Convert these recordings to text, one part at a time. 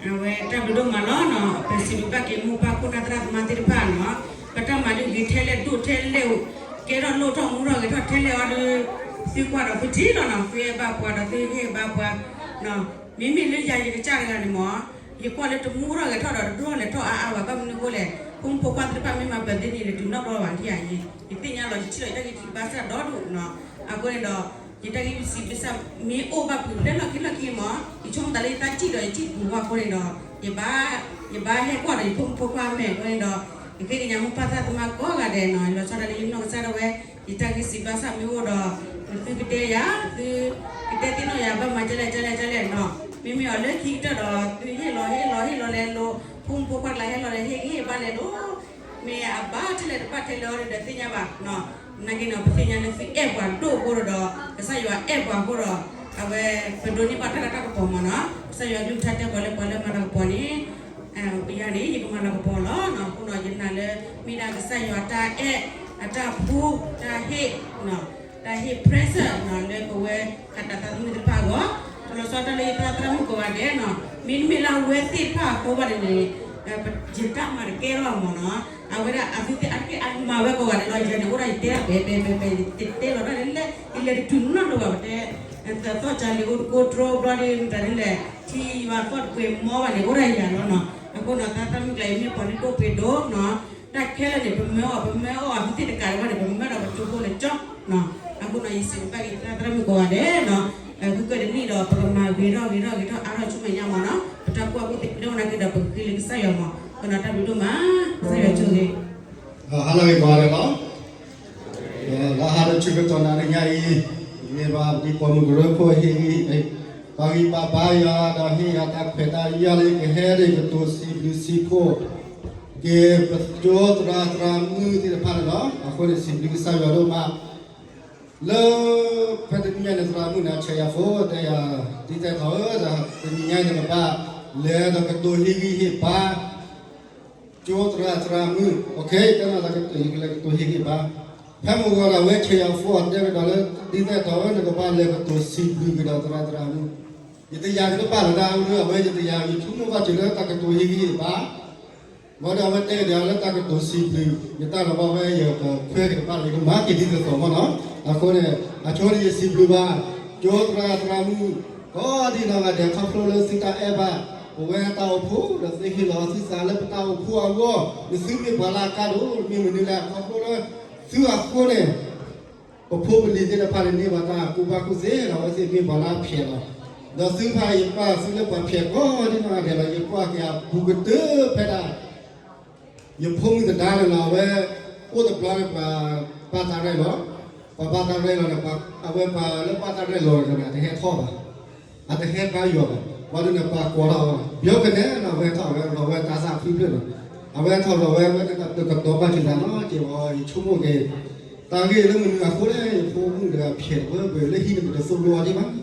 အဝဲတၢ်ဘျုးဒိၣ်မးလီၤနီၤ, ပစံးဘျုးဘၣ်က့ၤမိၢ်ပၢ်ခိၣ်နၢ်သရၣ်သမါသ့ၣ်တဖၣ်နီၤ, ပတၢ်မၤဒုးဂ့ၤထဲလဲၣ်ဒိၣ်ထဲလဲၣ်, ကဲထီၣ်လိၣ်ထီၣ်မူထီၣ်ဂဲၤထီၣ်ထဲလဲၣ်အီၤဒီး, သုကွၢ်ဒီးသုထံၣ်လီၤနီၤ, သုအဲၣ်ဘၣ်ပှၤဒီးသုဟ့ၣ်ဘၣ်ပှၤ, မ့မ့ၢ်လၢယၤယကစၢ်တဂၤန့ၣ်မး, ယကွၢ်လၢတမူထီၣ်ဂဲၤထီၣ်ဒီးတဒိၣ်ထီၣ်လဲၤထီၣ်အါအါဘၣ်, ဘၣ်မနုၤအဃိလဲၣ်, ဖိမုၣ်ဖိခွါသ့ၣ်တဖၣ်မ့ၢ်မၤပၢၤသ့န့ၣ် တတုၤနီတဘျီဘၣ်, ယသ့ၣ်ညါလီၤ ယထံၣ်လီၤယတၢ်ဂ့ၢ်စံးဘၣ်စၢ်ဒီဒိၣ်နီၤ, အဃိန့ၣ်ဒီး ယတၢ်ဂ့ၢ်စံးဘၣ်စၢ်မ့ၢ်အိၣ်ဘၣ်ဖုးလၢလီၢ်ခံလီၢ်ခံမး, ယဆိကမိၣ်သးလၢယတၢ်စံၣ်ဒီးယစံၣ်ပူၤအဃိန့ၣ်ဒီး, ယဘၣ်ဟဲကွၢ်ဒီးယဖိမုၣ်ဖိခွါမဲာ်အဃိန့ၣ်ဒီး, ယဃ့ကညးမိၢ်ပၢ်သရၣ်သမါကိးဂၤဒဲးနီၤ, လီၤဆီဒၣ်လၢယနီၢ်ကစၢ်ဒၣ်ဝဲ, ယတၢ်ဂ့ၢ်စံးဘၣ်စၢ်မ့ၢ်အိၣ်ဒီး, သုကတဲယၤ, သုကတဲသ့ၣ်နီၣ်ယၤ ဘၣ်မၤကလဲၣ်ကလဲၣ်ကလဲၣ်နီၤ, မ့မ့ၢ်အီၤလၢခံကတၢၢ်ဒီး သုဟ့ၣ်လီၤဟ့ၣ်လီၤဟ့ၣ်လီၤလဲၤလိၤ, ဖိမုၣ်ဖိခွါကျါဟဲလီၤလဲၤဟ့ၣ်ဂံၢ်ဟ့ၣ်ဘါလဲၤလိၤ မ့ၢ်အဘၣ်ထဲလဲၣ်တဘၣ်ထဲလဲၣ်အီၤဒီးသ့ၣ်ညါဘၣ်, နာ်က့နီၤ ပသ့ၣ်ညါလၢသုအဲၣ်ပှၤဒိၣ်အဃိဒီး, ကစၢ်ယွၤအဲၣ်ပှၤအဃိဒီး, အဝဲပဒိးန့ၢ်ဘၣ်တၢ်လၢတၢ်ကပီၤမးနီၤ, ကစၢ်ယွၤကလုၢ်ကထါတဲပှၤလၢပှၤလၢမၤတၢ်ကပီၤန့ၣ်, ယၤန့ၣ် ယကမၤလၤကပီၤလီၤ, အဃိနီၤ ယနာ်လၢ မ့ၢ်ဒၣ်ကစၢ်ယွၤတၢ်အဲၣ်အတၢ်ဖှူ တၢ်ဟ့ၣ် တၢ်ဟ့ၣ် present နီၤ လၢပဝဲ တၢ်သးသမုၣ်သ့ၣ်တဖၣ်အဂီၢ်, တလီၤဆီတၢ်လၢယသရၣ်သရၣ်မုၣ်ကိးဂၤဒဲးနီၤ, မ့တမ့ၢ်လၢအဝဲသ့ၣ်တဖၣ်အဃိဘၣ်န့ၣ်န့ၣ်, ယတၢ်မၤတကဲထီၣ်မးနီၤ, အဝဲဒၣ်အသုသ့ၣ်အါတက့ၢ်အမၤဝဲကိးဂၤဒဲးလီၤ, ယၤန့ၣ် အိၣ်ဒၣ်ယတဲဒၣ်ပဲပဲပဲ ယတဲလီၤတၢ်လၢလဲၣ်, ယလဲၤတတုၤနီတဘျီဘၣ် ပတဲ, သီၣ်ကၢလံၤအိၣ်တကိးတြီဘျီဒ်မတၤဒ်လဲၣ်, ထံယွၤသီၣ်တပှဲၤမီဘၣ်န့ၣ် အိၣ်ဒၣ်ယၤလီၤနီၤ, အဃိနီၤ သရၣ်သရၣ်မုၣ်ကျါ ယမ့ၢ်ပှၤလၢဒိၣ်ပှ့ၤဒိၣ်နီၤ တၢ်ခဲလၢာ်န့ၣ် ပမၢအီၤ ပမၢအီၤ အသုသ့ၣ်တကးဒံးဘၣ်န့ၣ် ပမၢဒီးပကၠိဖိလၢကၠီနီၤ, အဃိနီၤ ယစံးဘၣ်က့ၤသရၣ်သရၣ်မုၣ်ကိးဂၤဒဲးနီၤ, ဂုာ်ကျဲးတနံၣ်ဒီး ပကမၤဂ့ၤထီၣ်ဂ့ၤထီၣ်ဂ့ၤထီၣ်အါထီၣ်ဆူမဲာ်ညါမးနီၤ, ပတၢ်ကူၣ်ဘၣ်ကူၣ်သ့ဒိၣ်နာ်က့ဒီး ပကဃ့လၢကစၢ်ယွၤမး, အဃိနီၤ တၢ်ဘျုးဒိၣ်မး, ကစၢ်ယွၤဆိၣ်ဂ့ၤ ဟါလၢအဂ့ၤကိးဂၤဒဲးလီၤ, လၢဟါလၢဆၢကတီၢ်နၤလၢညါအံၤ, မ့ၢ်ဘၣ်ဒ်ပိာ်မုၣ်ကရၢခိၣ်ဟ့ၣ်ဂံၢ်, ပှၤဂံၢ်ပှၤဘါယွၤဒီးဟ့ၣ်ယၤတၢ်ခွဲးတၢ်ယာ်လၢယကဟဲဒီးယကတိၤစံးဘျုးစံးဖှိၣ် က့ၤပကၠိသရၣ်သရၣ်မုၣ်သ့ၣ်တဖၣ်န့ၣ်လီၤ. အဃိန့ၣ် စံးဘျုးကစၢ်ယွၤဒိၣ်မး လၢဖဲတနံၤညါန့ၣ် သရၣ်မုၣ်န့ၣ် ဆဲးယၤဖိတဲယၤ, ဒ်တဲထီၣ်ဧၢ, တနံၤညါအံၤန့ၣ် ကဘၣ်လဲၤဒီးကတိၤဟ့ၣ်ဂံၢ်ဟ့ၣ်ဘါ ကၠိသရၣ်သရၣ်မုၣ်, တဲနီၣ်သးကတိၤ ယကလဲၤကတိၤဟ့ၣ်ဂံၢ်ဘါ, ဖဲမုၢ်ဂီၤဒီး အဝဲဆဲးယၤဖိအတဲကဒီးလၢ ဒ်သိးထီၣ်ဝဲ နကဘၣ်လဲၤကတိၤစံးဘျုးကဒီးသရၣ်သရၣ်မုၣ်, ယတယာ်က့ၤတဘၣ်လီၤ တၢ်အဝဲ ယတယာ်ယဆိကမိၣ်ဘၣ်တုၤလၢတၢ်ကတိၤဟ့ၣ်ဂံၢ်ဟ့ၣ်ဘါ ဘၣ်ဒီးအဝဲတဲကဒီးလၢတၢ်ကတိၤစံးဘျုး, ယတၢ်လီၤဘၣ်ဝဲ ယကခွဲက့ၤတဘၣ်လီၤ ယကမၤက့ၤဒ်သိးသိးမးနီၤ, အဃိန့ၣ် အဆိန့ၣ်ယစံးဘျုးဘၣ် ကၠိသရၣ်သရၣ်မုၣ် ကိးဒံနီၢ်ဂၤဒဲး ခီဖျိလၢသုတၢ်အဲၣ်ဘၣ် ပဝဲတၢ်အိၣ်ဖှိၣ် ဒီးသုဟ့ၣ်လီၤသုသးလၢပတၢ်အိၣ်ဖှိၣ်အဂီၢ်, နသုမ့ၢ်ပှၤလၢအကါဒိၣ် မ့ၢ်မနုၤလဲၣ် ခီဖျိလၢ သုအဃိန့ၣ် ပဖိပလံၤသ့ၣ်တဖၣ်န့ၣ် န့ၢ်ဘၣ်တၢ်ကူၣ်ဘၣ်ကူၣ်သ့ဒီး အဝဲသ့ၣ်မ့ၢ်ပှၤလၢအဖျဲးလီၤ, ဒီးသုတဖၣ် ယပၢ်သုလၢပှၤဖျဲးကိးဒံနီၢ်ဂၤဒဲးလီၤ, ယကွၢ်က့ၤအပူၤကတၢၢ်ဖဲဒၣ် ယဖိမုၣ်သဒါန့ၣ်လီၤ, အဝဲ အိၣ်တဘျီန့ၣ် ပှၤဘၣ်သးရဲၣ်လီၤ, ပှၤဘၣ်သးရဲၣ်လီၤန့ၣ် အဝဲပှၤလၢဘၣ်သးရဲၣ်လီၤန့ၣ် အတဟဲထီၣ်ဘၣ်, အတဟဲဘါယွၤဘၣ်, ပှၤဒ်န့ၣ် ပှၤကိးထီၣ်အီၤ, ဘၣ်ဒ်န့ၣ် ပှၤကိးထီၣ်အဝဲ လီၤဝဲတၢ်သးဖှံဖျၢၣ်လီၤ, အဝဲထီၣ်လီၤဝဲ အဝဲတကတီၤဘၣ်က့ၤသးနီတစဲးဘၣ်, ယဆိကမိၣ်က့ၤ တၢ်ဂ့ၢ်လၢမနုၤအဃိလဲၣ်, ယဖိမုၣ်တဂၤဖျဲးတဘျီဘျီလၢဟံၣ်န့ၣ် ပတသိၣ်လိအီၤဒံးဘၣ်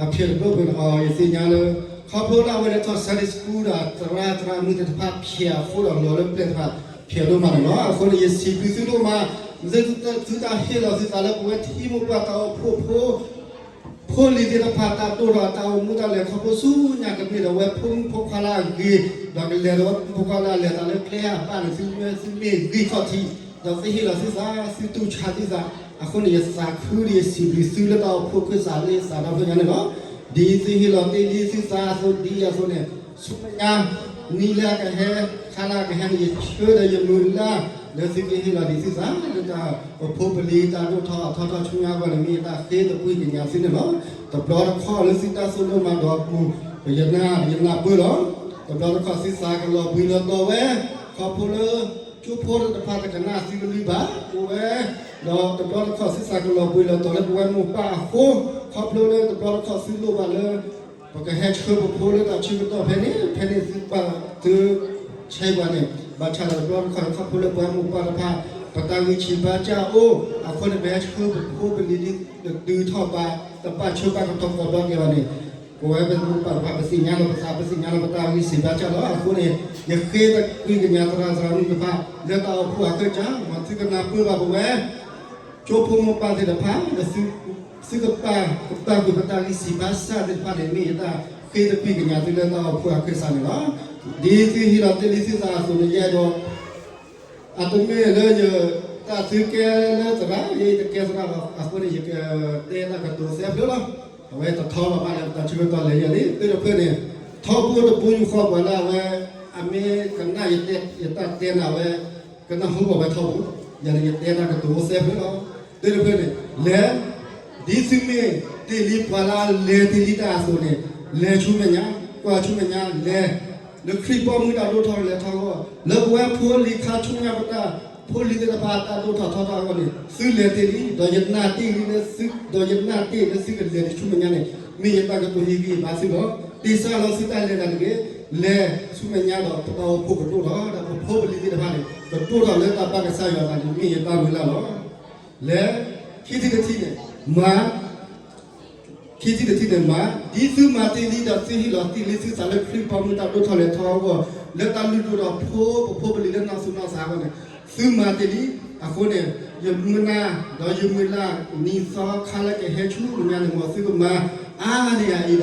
အဖျဲးတဘျီဘျီန့ၣ် ယသ့ၣ်ညါလၢ ခီဖျိလၢအဝဲဒၣ်ထီၣ် Sunday School ဒီးသရၣ်သရၣ်မုၣ်သ့ၣ်တဖၣ်ဖျဲးအဃိဒီး လီၤလၢပျဲၢ်တဖၣ်ဖျဲးဒိၣ်မးန့ၣ်လီၤ. အဃိန့ၣ် ယစံးဘျုးသုဒိၣ်မး, သုတၢ်ဟ့ၣ်လီၤသုသးလၢပဝဲထံမိၢ်ပှၢ်တၢ်အိၣ်ဖှိၣ်ဖိ ဖိလံၤသ့ၣ်တဖၣ် တၢ်ဒိၣ်ထီၣ်တၢ်အိၣ်မူတၢ်လဲၤခီဖျိဆူညါကမ့ၢ်ဒီး အဝဲဖိမုၣ်ဖိခွါလၢအဂ့ၤ, ဒီးကလဲၤဒီးဝဲဖိမုၣ်ဖိခွါလၢအလဲၤသးလၢကျဲအဘၣ်န့ၣ် သုမ့ၢ် သုမ့ၢ်ဂံၢ်ခီၣ်ထံး, ဒီးသုဟ့ၣ်လီၤသုသး, သုတူၢ်ဆါသုသး, အဃိန့ၣ် ယသးခုဒီးယစံးဘျုးသုလၢတၢ်အိၣ်ဖှိၣ်ခၢၣ်စးလၢယသးဒီဖျၢၣ်ညါန့ၣ်လီၤ. ဒ်သုဟ့ၣ်လီၤတ့ၢ်လံသုသးအသိးဒ်အံၤအသိးန့ၣ်, ဆူညါ နံၤလၢအကဟဲ ခါလၢအကဟဲန့ၣ် ယဆၢဒီးယမုၢ်လၢ် လၢသုကဟ့ၣ်လီၤဒံးသုသး လၢတၢ်အိၣ်ဖှိၣ်ပလံၤတၢ်ဒိၣ်ထီၣ်ထီထီၣ်ဆူညါအဂီၢ်န့ၣ် မ့ၢ်ယတၢ်ဃ့သကွံၢ်ကညးသုန့ၣ်လီၤ. တဘျီတခီၣ်လၢသုတၢ်သိၣ်လိမၤဒီးအပူၤ ပယနာ်ယနၢ်ပၢၢ်လီၤ. တဘျီတခီၣ်သုသးကလီၤဘှံးလီၤတီၤဝဲ, ခီဖျိလၢ ကၠိဖိတဖၣ်တကနၣ်သုကလုၢ်ဘၣ်, ပဝဲ ဒီးတဘျီတခီၣ်သုသးကလီၤဘှံးလီၤတီၤလၢပဝဲမိၢ်ပၢ်အဃိ, ခီဖျိလၢတဘျီတခီၣ်သုလိၣ်ဘၣ်လၢ ပကဟဲဆှၢပဖိလၢတၢ်ဆၢကတီၢ်ဖဲန့ၣ်, ဖဲန့ၣ်သုပာ်သု ဆဲးပှၤန့ၣ်, ဘၣ်ဆၣ်ဒီးတဘျီတခီၣ်န့ၣ် ခီဖျိလၢပဝဲမိၢ်ပၢ်တဖၣ် ပတၢ်ဂံၢ်ဆံးဘါစၢ်အိၣ်, အဃိန့ၣ် ပဟဲဆှၢပဖိပလံၤဒ်တတုၤထီၣ်ဘး, တပာ်ဆှၢဘၣ်ကတီၢ်ကိးဘျီက့ၤဘၣ်န့ၣ်, ပဝဲပမိၢ်ပၢ်တဖၣ် ပသ့ၣ်ညါလီၤပသး ပသ့ၣ်ညါလီၤပတၢ်ဂံၢ်ဆံးဘါစၢ်လီၤ. အဃိန့ၣ် ယဃ့သကွံၢ်ကညးသရၣ်သရၣ်မုၣ်တဖၣ် လၢတၢ်အိၣ်ဖှိၣ်အကစၢ်, မ်သုကနၢ်ပၢၢ်ဘၣ်ပဝဲ ကၠိဖိမိၢ်ပၢ်သ့ၣ်တဖၣ်, ဒီးသုကပာ် ကပာ်ဃုာ်ပတၢ်ဂံၢ်ဆံးဘါစၢ်သ့ၣ်တဖၣ်န့ၣ် မ့ၢ်ယတၢ် ဃ့သကွံာ်ကညးသုလၢတၢ်အိၣ်ဖှိၣ်အခၢၣ်စးန့ၣ်လီၤ. ဒ်သုဟ့ၣ်လီၤတ့ၢ်လံသုသးအသိးန့ၣ် ယအဲၣ်ဒိး အတမ့ၢ်လၢယ တၢ်သုကဲလၢသရၣ် ယတကဲသရၣ်ဘၣ်အဃိန့ၣ် ယကတဲတၢ်ကတိၤသၢဖျၢၣ်လီၤ. အဝဲတထီဘၣ်ဘၣ်လၢပတၢ်ဆၢကတီၢ်လဲၤယၤလံ သ့ၣ်တဖျၢၣ်န့ၣ် ထီဘိတဘိယူၢ်ဃီပှၤလၢအဝဲ အမ့ၢ်ကနၣ်ယတၢ်တဲနၤဝဲ ကနၢ်ဟူဘၣ်ဝဲထီဘိ ယၤန့ၣ်ယတဲတၢ်ကတိၤသၢဖျၢၣ်လီၤ. သ့ၣ်တဖျၢၣ်န့ၣ် လဲၤ ဒ်သုမ့ၢ်တ့ၢ်လံပှၤလၢအလဲၤတ့ၢ်လံတၢ်အသိးန့ၣ် လဲၤဆူမဲာ်ညါ ကွၢ်ဆူမဲာ်ညါ လဲၤ လၢခရံာ်ဘီမုၢ်တၢ်ဒိၣ်ထီၣ်လဲၤထီၣ်အဂီၢ် လၢပဝဲဖိလံၤခါဆူညါပတၢ် ဖိလံၤသ့ၣ်တဖၣ်အတၢ်ဒိၣ်ထီၣ်ထီထီၣ်အဂီၢ်န့ၣ် သုလဲၤတ့ၢ်လံ ဒီးယနာ်တ့ၢ်လံလၢသု ဒီးယနာ်တ့ၢ်လၢသုကလဲၤတ့ၢ်ဆူမဲာ်ညါန့ၣ် မ့ၢ်ယတၢ်ကတိၤဟ့ၣ်ဂံၢ်ဟ့ၣ်ဘါသုလီၤ. တ့စၢ်လီၤသုတၢ်လဲၤတၢ်တဂ့ၤ လဲၤဆူမဲာ်ညါဒီးပတၢ်အိၣ်ဖှိၣ်ကဒိၣ်ထီၣ် ဒီးပဖိပလံၤသ့ၣ်တဖၣ်န့ၣ် ကဒိၣ်ထီၣ်လၢတၢ်ဘၣ်ကစၢ်ယွၤအသးန့ၣ် မ့ၢ်ယတၢ်မုၢ်လၢ်လီၤ. လဲၤ ခံထံၣ်တထံၣ်န့ၣ် မၤ ခံထံၣ်တထံၣ်န့ၣ်မၤ ဒ်သုမၤတ့ၢ်လံဒီးသုဟ့ၣ်လီၤတ့ၢ်လံသုသးလၢခရံာ်ဘီမုၢ်တၢ်ဒိၣ်ထီၣ်လဲၤထီၣ်အဂီၢ် လၢတၢ်လုၢ်ဒိၣ်ဒီးဖိ ပဖိပလံၤလၢနီၢ်သူၣ်နီၢ်သးအဂီၢ်န့ၣ် သုမၤတ့ၢ်လံ. အဃိန့ၣ် ယမုၢ်လၢ် ဒီးယမုၢ်လၢ် နံၤသီခါလၢကဟဲဆူမဲာ်ညါန့ၣ် မ်သုကမၤအါန့ၢ်ယၤအံၤဒီး ခ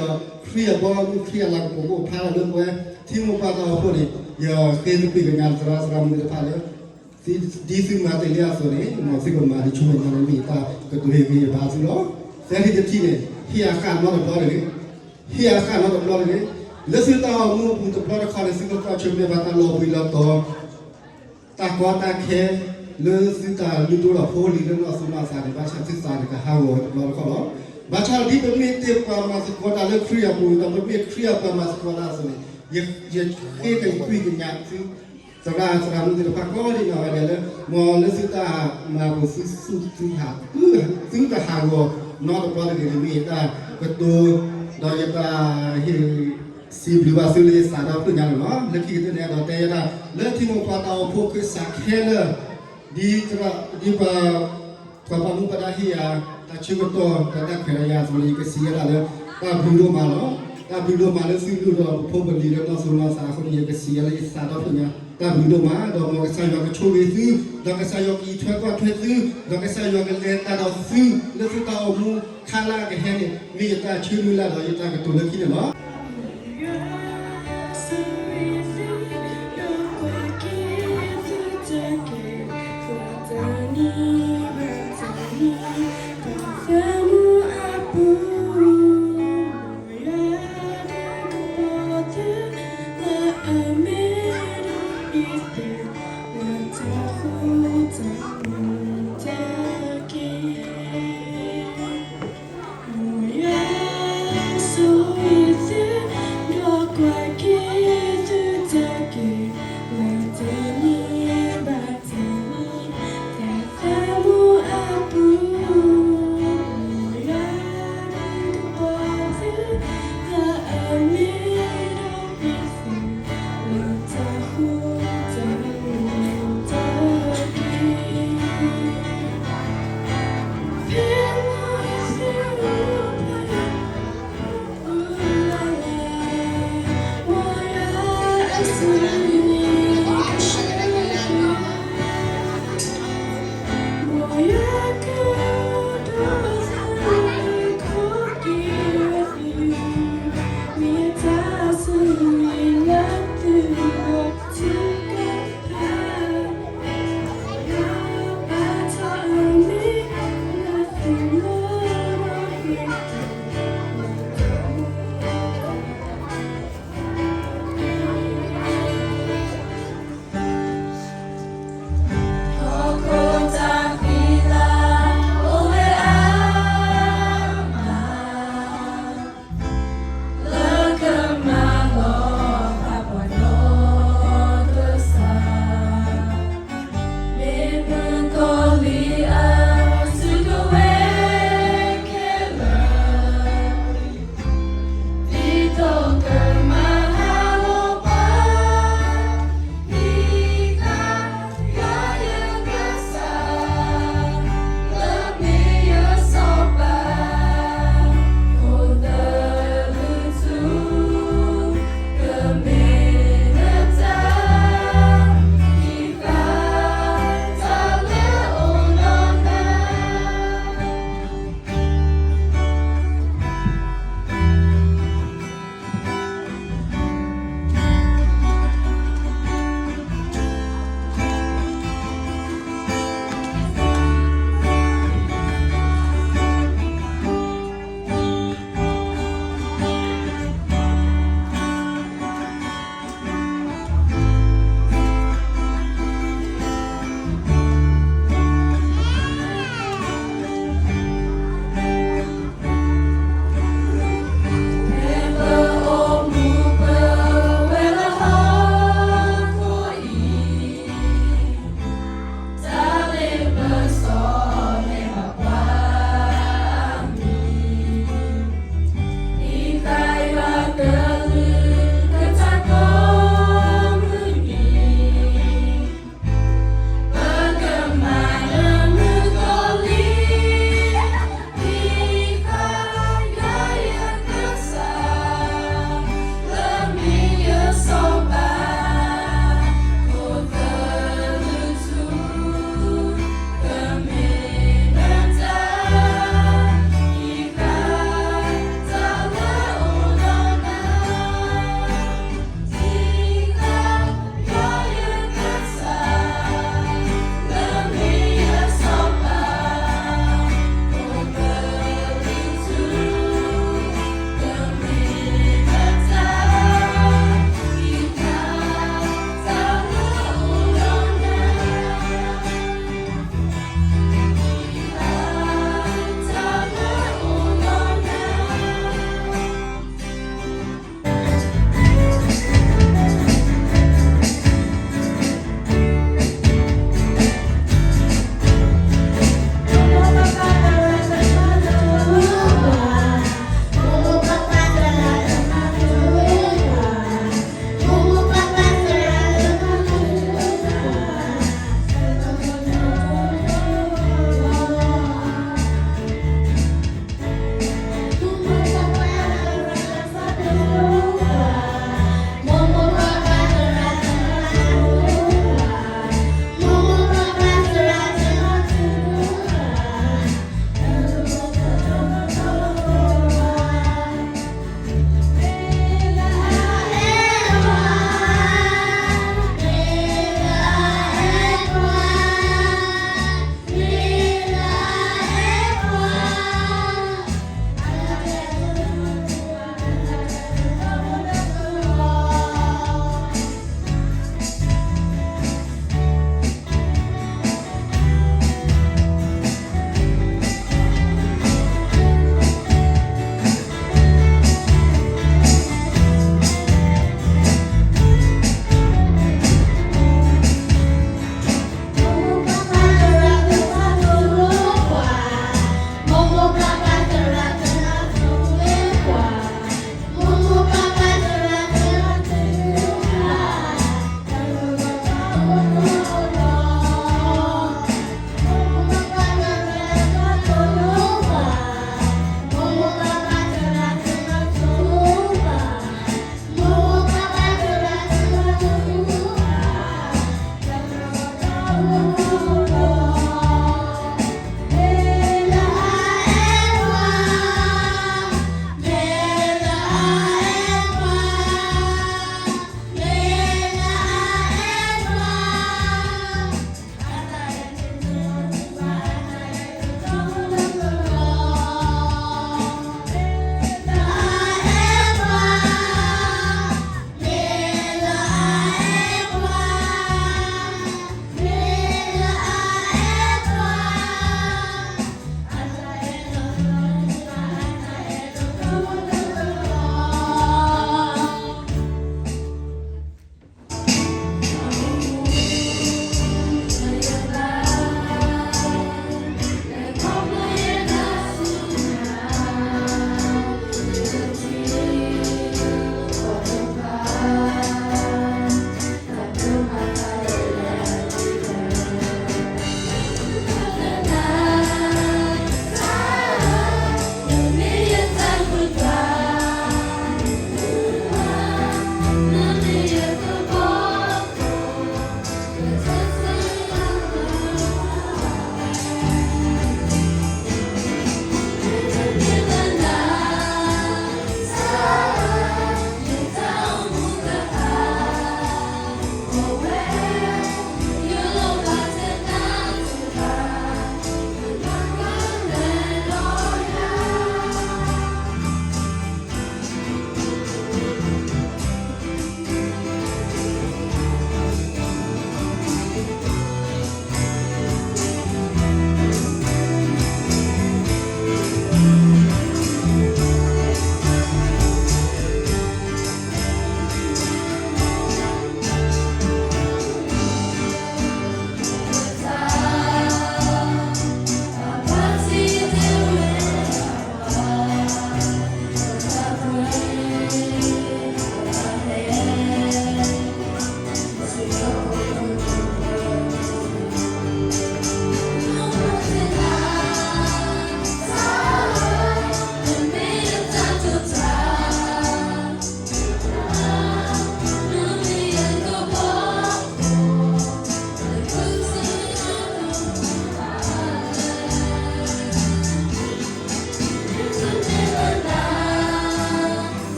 ရံာ်အဘီအမုၢ် ခရံာ်အလၤကပီၤကအိၣ်ဖျါထီၣ်လၢပဝဲ ထံမိၢ်ပှၢ်တၢ်အိၣ်ဖှိၣ်န့ၣ် ယဃ့သကွံာ်ကညးသရၣ်သရၣ်မုၣ်သ့ၣ်တဖၣ်လၢ ဒ်သုမၤတ့ၢ်လံအသိးန့ၣ် မ်သုကမၤဒံးဆူမဲာ်ညါန့ၣ် မ့ၢ်ယတၢ်ကတိၤဟ့ၣ်ဂံၢ်ဟ့ၣ်ဘါသုလီၤ. သၢထံၣ်တထံၣ်န့ၣ် ဟ့ၣ်အဃၣ်နီတဘျီတဂ့ၤ, ဟ့ၣ်အဃၣ်နီတဘျီတဂ့ၤ, လၢသုတၢ်အိၣ်မူအပူၤတဘျီတခီန့ၣ် သုကကွၢ်ဆၢၣ်မဲာ်ဘၣ်တၢ်လီၤဘှံးလီၤတီၤ တၢ်ကီတၢ်ခဲ လၢသုတၢ်လုၢ်ဒိၣ်ဒီးဖိလံၤလၢနီၢ်သူၣ်နီၢ်သးန့ၣ် ဘၣ်ဆၣ်သုသးန့ၣ်ကဟးဂီၤဝဲတဘျီတခီလီၤ. ဘၣ်ဆၣ်ဒ်ပမ့ၢ်တ့ၢ်ပှၤမၤသကိးတၢ်လၢခရံာ်အပူၤ ဒီးပမ့ၢ်ခရံာ်အပှၤမၤသကိးတၢ်အသိးန့ၣ် ယဃ့ကကွံာ်ကညးသု သရၣ်သရၣ်မုၣ်သ့ၣ်တဖၣ်ကိးဒံးနီၢ်ဂၤဒဲးလၢ မ်လၢသုတၢ်မၤပူၤသု သုဟး သုတဟးဂီၤနီတဘျီတဂ့ၤန့ၣ် မ့ၢ်ယတၢ်ကတိၤ ဒီးယတၢ်ဟ့ၣ်စံးဘျုးဘၣ်သုလၢယသးဒီဖျၢၣ်ညါန့ၣ်လီၤ. လၢခံကတၢၢ်န့ၣ် အဲၣ်ဒိးတဲယဲဒၣ် လၢထံမိၢ်ပှၢ်တၢ်အိၣ်ဖှိၣ်ခၢၣ်စးခဲလၢာ် ဒ်သရၣ် ဒ်ပှၤ ပှၤဘၣ်မူဘၣ်ဒါဟ့ၣ်ယၤ တၢ်ဆၢကတီၢ် ဒီးတၢ်ခွဲးတၢ်ယာ်အသိးန့ၣ် ယကစံးဝဲဒၣ်လၢ တၢ်ဘျုးဒိၣ်မးလီၤ. တၢ်ဘျုးဒိၣ်မးလၢသုလုၢ်ဒိၣ်ဒီးပဖိပလံၤလၢနီၢ်သူၣ်နီၢ်သးအဃိန့ၣ် ယကစံးဝဲလၢယသးဒီဖျၢၣ်ညါ တၢ်ဘျုးဒိၣ်မး ဒီးမ်ကစၢ်ယွၤကဆိၣ်ဂ့ၤသု ဒီးကစၢ်ယွၤကအံးထွဲကွၢ်ထွဲသု ဒီးကစၢ်ယွၤကလဲၤတၢ်ဒီးသု လၢသုတၢ်အိၣ်မူခါလၢအကဟဲန့ၣ် မ့ၢ်ယတၢ်ဆၢမုၢ်လၢ်ဒီးယတၢ်ကတိၤလၢခံန့ၣ်လီၤ.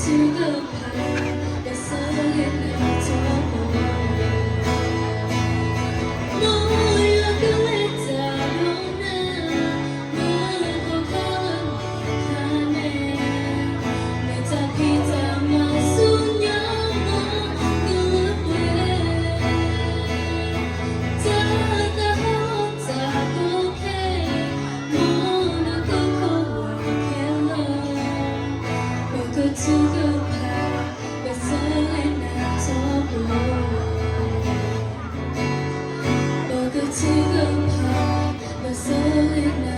ထုကဖၣ် ကစၢ်လၢနထီဘိ, မ်ယွၤကလဲၤတၢ်ဒီးနၤ, မၤလၤကပီၤလၢနခါန့ၣ်, မ့ၢ်တၢ်ဖံးတၢ်မၤဆူညါ မ်ကလၢပှဲၤ, တၢ်သးဟီတၢ်ကီခဲ, မ်နကခိၣ်ဝဲခဲလၢာ်, ပကထုကဖၣ် ကစၢ်လၢနထီဘိ, ပကထုကဖၣ် ကစၢ်လၢန